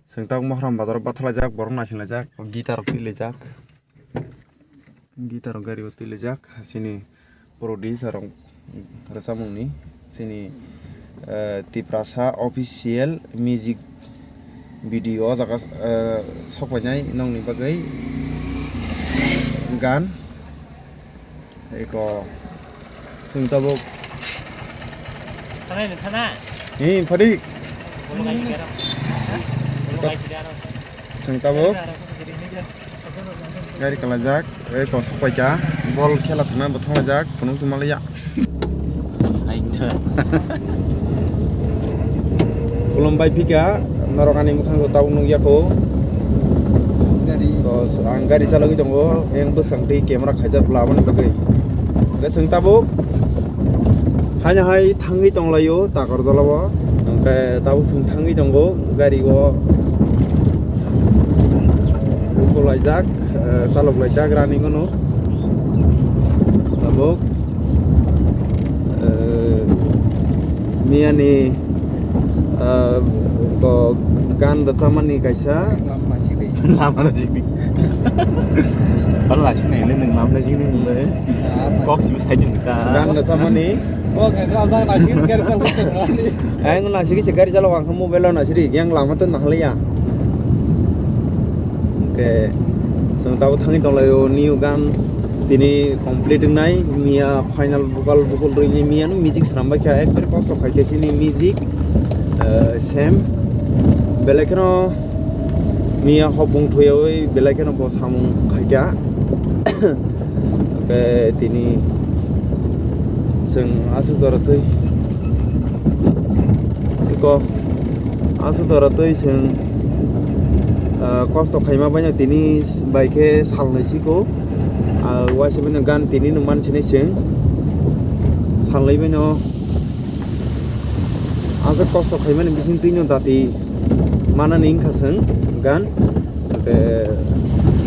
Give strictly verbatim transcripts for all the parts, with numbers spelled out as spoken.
Chwng tabuk Mohram bazar o bathalaijak, borok naisinglaijak, guitar rok twilaijak. Guitar rok gari o twilaijak, chini producer rok rwchapmungni, chini, eh, Tiprasa official music video o jaga, eh, sokpainai nongni bagwi gan. Eko chwng tabuk. Thana ni thana. Hi, Phadik. Bolo kai ni garo. Bolo kai si garo. Chwng tabuk. Gari kalajak, eko sokpaikha. Bol khela thangna bo thanglaijak, phunuk se malaiya. Aintha. Khulumbai phika, norok ani mwkhang tabuk nukya kho. Gari. To, ang gari chalogwi tongo, yang bwsang twi camera khaijak lamani bagwi. Hwnkhe chwng tabuk haino hai thangwi tonglaio Takarjala o. Hwnkhe tabuk chwng thangwi tongo gari o. Ukulaijak, eh, chaloklaijak running ono. Tabuk, eh, miyani, eh, ko gan rwchapmani kaisa. Lama rwchapmani. Hal naisik nai le nwng lama naisik nai le. Kok simi sai jung ta. Gan rwchapmani. Kok ka sa naisik gari chal ko. Ang naisik se gari chalo ang mobile o naisik yang lama to nahalaya. Hwnkhe chwng tabuk thangwi tonglaio new gan tini complete wngnai miya final vocal vocal rwini miyano music swnambaikha ekbari kosto khaikhe chini music, eh, same belai kheno miya hopung thuyawi belai kheno bo samung khaikha. Hwnkhe tini chwng aswk jora twi. Eko, aswk jora twi chwng, ah, kosto khaima baino tini bai khe salnwi siko. Ah, waisa baino gan tini nung mansinai chwng. Salnwi baino aswk kosto khaimani bising twino dati manani wngkha chwng gan. Hwnkhe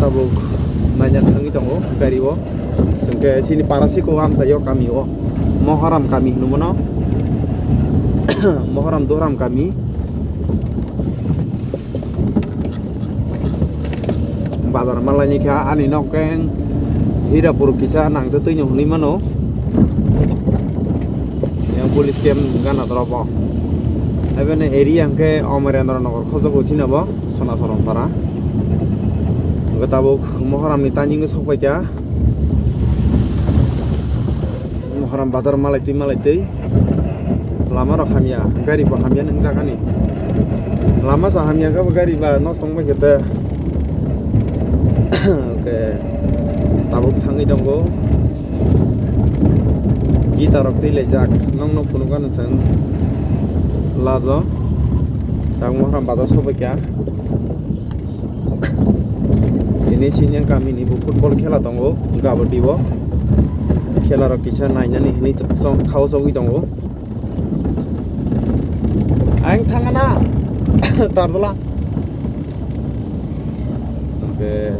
tabuk naina thangwi tongo gari o. Hwnkhe chini para siko amchaio kami o. Mohoram kami hwnwi mano. Mohoram Doram kami. Bazar malaini kha ani nok khe Hirapur kisa nangtwi twino hwnwi mano. Yang police camp gana dorobo. Ebene area hwnkhe Omerendra Nagar khobjagao chini bo. Sona Sorong para. Hwnkhe tabuk Mohoramni timing o sokpaikha. Mohoram bazar malaitwi malaitwi. Lama rok hamya, gari bo hamya nung jagani. Lama sa hamya khe bo gari ba nosto wngbaikha te. Hwnkhe tabuk thangwi tongo. Guitar rok twilaijak, nokno phunukgano chwng lajo. Tabuk Mohram bazar sokbaikha. Tini sini ang kamini bo football khela tongo, kabaddi bo. Khela rok kisa nainani hinwi chong, khao chongwi tongo. Ang thangana, tardola. Oke.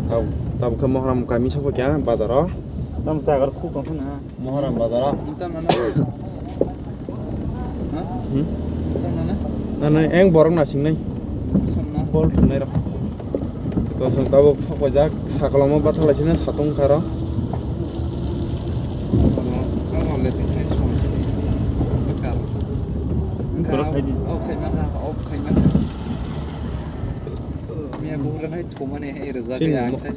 Tab-, tabuk khe Mohram kami sokbaikha bazaro. Tamo jaga rok khuk tong thangna. Mohoram bazar o. Tamo na. Ha? Hmm? Tamo na. Nana eng borok nasingnai. Samna. Bol thumnai rok. Kosong tabuk sokpajak, sakolom o bathalaisina satung karo. Tamo, tamo le thai som sini. Bekar. Borok khaidi. O khaima kha, o khaima kha. Miya bugra nai thumani hai rwjak. Sini ya mo- sai.